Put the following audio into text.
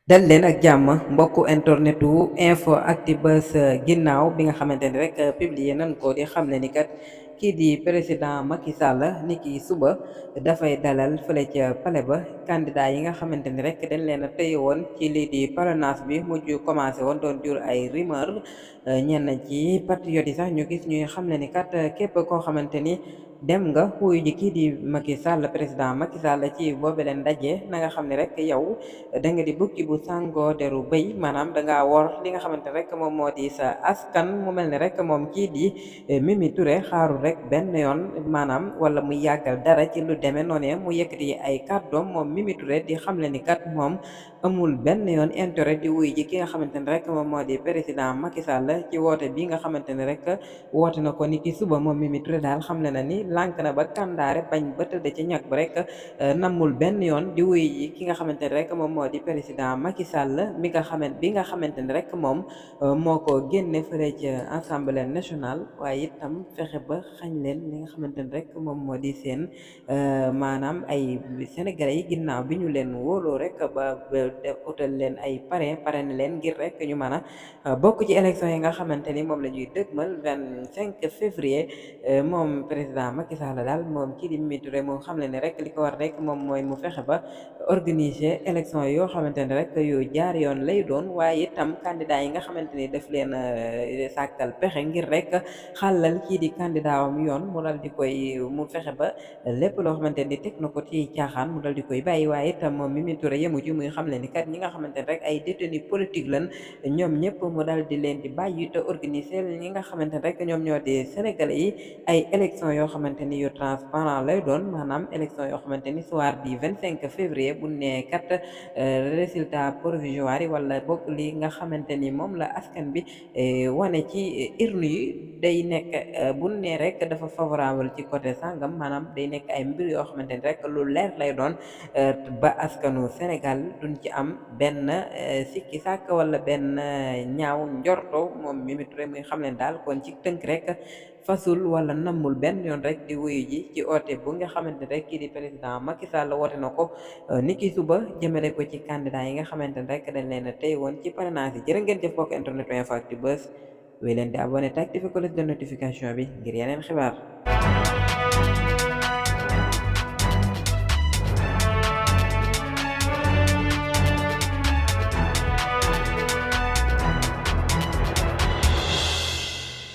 dal leen ak jàmm mbokku internetu info Actubuzz ginnaaw bi nga xamante ni rek publier nañ ko di xam ne ni kat kii di président Macky Sall ni ki suba dafay dalal fële ca palais ba candidat yi nga xamante ni rek dañ leen a tëye woon ci lii di parrainage bi mujj commencé woon doon jur ay rumeur ñenn ci patriotes yi sax ñu gis ñuy xam ne ni kat képp koo xamante ni dem nga wuyu ji kii di Macky Sall président Macky Sall ci boobu leen ndaje na nga xam ne rek yow da nga di bukki bu sàngoo deru bëy maanaam dangaa wor li nga xamante ne rek moom moo di sa askan mu mel ne rek moom kii di Mimi Touré xaarul rek benn yoon maanaam wala muy yàggal dara ci lu demee noonu mu yëkkati ay kàddoom moom Mimi Touré di xamle ni kat moom amul benn yoon intérêt di wuy ji ki nga xamante ne rek moom moo di président Macky Sall ci woote bi nga xamante ne rek woote na ko ni ki suba moom Mimi Touré daal xamle na ni lànk na ba kàndaare bañ ba tëdd ci ñag ba rek namul benn yoon di wuy ji ki nga xamante ne rek moom moo di président Macky Sall bi nga xamante ne rek moom moo ko génne fële ci assemblée nationale waaye itam fexe ba xañ leen li nga xamante ne rek moom moo di seen maanaam ay sénégalais yi ginnaaw bi ñu leen wóoloo rek ba def utal leen ay parrain leen ngir rek ñu mën a bokk ci élection yi nga xamante ni moom la ñuy dëgmal 25 février moom président Macky Sall daal moom kii di Mimi Touré moo xam ne ne rek li ko war rek moom mooy mu fexe ba organiser élection yoo xamante ne rek yu jaar yoon lay doon waaye itam candidat yi nga xamante ni daf leen sàkkal pexe ngir rek xàllal kii di candidat am yoon mu dal di koy mu fexe ba lépp loo xamante ni teg na ko ci caaxaan mu dal di koy bàyyi waaye itam moom Mimi Touré yemu ci muy xam ne ni kat ñi nga xamante ne rek ay détenus politique lan ñoom ñëpp mu dal di leen di bàyyi te organiser ñi nga xamante ne rek ñoom ñoo di sénégalais yi ay élection yoo xamante ni yu transparent lay doon maanaam élection yoo xamante ni soir du 25 février bu ne kat résultat provisoire yi wala bokk li nga xamante ni moom la askan bi wane ci urne yi day nekk bu ne rek dafa favorable ci côté sangam maanaam day nekk ay mbir yoo xamante ni rek lu leer lay doon ba askanu Sénégal duñ ci am benn sikki sàkk wala benn ñaaw njorto moom Mimi Touré muy xam leen daal kon ci tënk rek fasul wala nammul benn yoon rek di wuyu ji ci oote bu nga xamante rek kii di président Macky Sall woote na ko ni ki suba jëmale ko ci candidat yi nga xamante ne rek dañ leen a tey woon ci parrainage yi jërë ngeen jëf bokk internet info Actubuzz wéy leen di abonné te activé cloche de notification bi ngir yeneen xibaar